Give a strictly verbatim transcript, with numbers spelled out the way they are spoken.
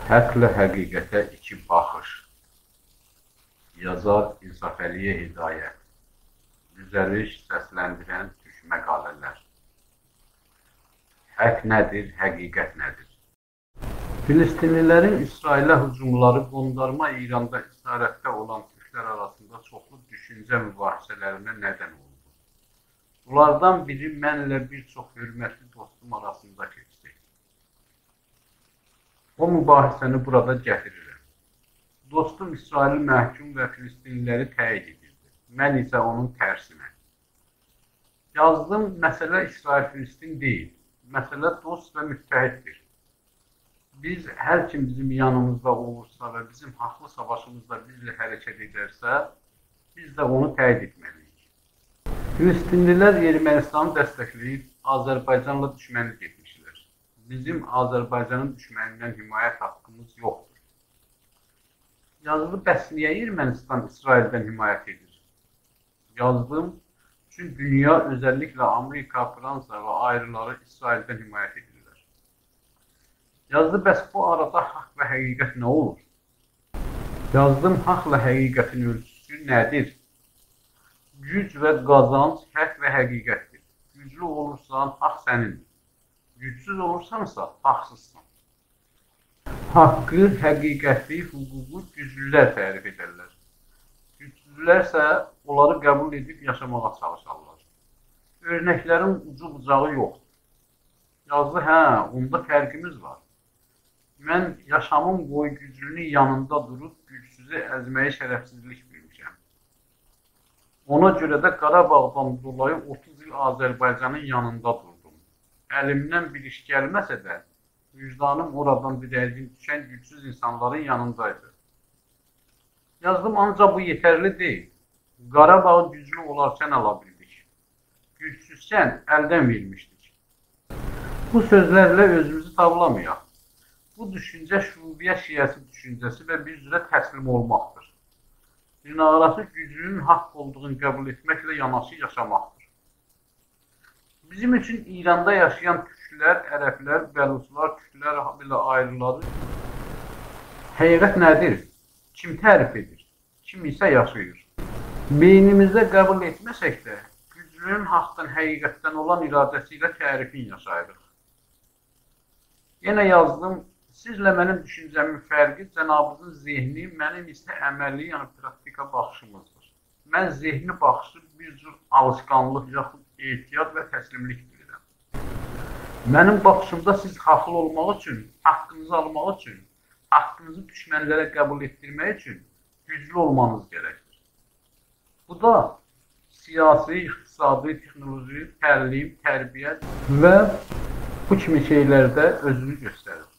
حقله حقیقته ایکی باخیش. یازار انصافعلی‌یه هدایت. دوزلیش، سسلندیرن تورک مقاله‌لر. حق نه‌دیر، حقیقت نه‌دیر؟ فلسطینلی‌لرین اسرائیله هجوملاری، قوندارما ایراندا اسارتده اولان تورکلر آراسیندا چوخلو دوشونجه مباحثه‌لرینه ندن اولدو. بونلاردان بیری منله بیر چوخ حؤرمتلی دوستوم آراسیندا کئچدی. او مباحثه‌نی بورادا گتیریرم. دوستوم اسرائیلی محکوم و فلسطینلی‌لری تأیید ائدیردی. من ایسه اونون ترسینه. یازدیم، مسئله اسرائیل-فلسطین دئییل. مسئله دوست و متحددیر. بیز، هر کیم بیزیم یانیمیزدا اولورسا و بیزیم حاقلی ساواشیمیزدا بیزله حرکت ائدرسه، بیز ده اونو تأیید ائتمه‌لی‌ییک. فلسطینلی‌لر ارمنیستانی دستکله‌ییب آذربایجانلا دوشمنلیک ائتمیشلر. بیزیم آذربایجانین دوشمنیندن حمایت حاقیمیز یوخدور. یازدی، بس نییه ارمنیستان اسرائیلدن حمایت ائدیر؟ یازدیم، چون دونیا، اؤزللیکله آمریکا، فرانسا و آیریلاری اسرائیلدن حمایت ائدیرلر. یازدی، بس بو آرادا حاق و حقیقت نه اولور؟ یازدیم، حاقلا حقیقتین اؤلچوسو نه‌دیر؟ گوج و قازانج حاق و حقیقتدیر. گوجلو اولورسان، حاق سنیندیر. گوجسوز اولورسانسا، حاقسیزسان. حاقی، حقیقتی، حقوقو گوجلولر تعریف ائدرلر. گوجسوزلرسه اونلاری قبول ائدیب یاشاماغا چالیشارلار. اؤرنکلرین اوجو بوجاغی یوخدور. یازدی، هه، اوندا فرقیمیز وار. من یاشامیم بویو گوجلونون یانیندا دوروب گوجسوزو ازمه‌یی شرفسیزلیک بیلمیشم. اونا گؤره ده قاراباغدان دولایی اوتوز ایل آذربایجانین یانیندا دوردوم. الیمدن بیر ایش گلمه‌سه ده، وجدانیم اورادان دیرلدین دوشن گوجسوز اینسانلارین یانیندایدی. یازدیم، آنجاق بو یئترلی دئییل. قاراباغی گوجلو اولارکن آلا بیلدیک. گوجسوزکن الدن وئرمیشدیک. بو سؤزلرله اؤزوموزو تاولامایاق. بو دوشونجه شعوبیه شیعه‌سی دوشونجه‌سی و بیر جوره تسلیم اولماقدیر. دوزون‌آراسی گوجلونون حاق اولدوغونو قبول ائتمکله یاناشی یاشاماقدیر. بیزیم اوچون ایراندا یاشایان تورکلر، عربلر، بلوچلار، کوردلر، بئله آیریلاری حقیقت نه‌دیر؟ کیم تعریف ائدیر؟ کیم ایسه یاشاییر؟ بئینیمیزده قبول ائتمه‌سک ده، گوجلونون حاقدان، حقیقتدن اولان اراده‌سی ایله تعریفین یاشاییریق. یئنه یازدیم، سیزله منیم دوشونجه‌مین فرقی جنابینیزین ذهنی، منیم ایسه عملی، یعنی پراکتیکا باخیشیمیزدیر. من ذهنی باخیشی بیر جور آلیشقانلیق، یاخود اعتیاد و تسلیملیک بیلیرم. منیم باخیشیمدا سیز حاقلی اولماق اوچون، حاقینیزی آلماق اوچون، حاقینیزی دوشمنلره قبول ائتدیرمک اوچون گوجلو اولمانیز گرکدیر. بو دا سیاسی، اقتصادی، تکنولوژی، تعلیم، تربیت و بو کیمی شئیلرده اؤزونو گؤستریر.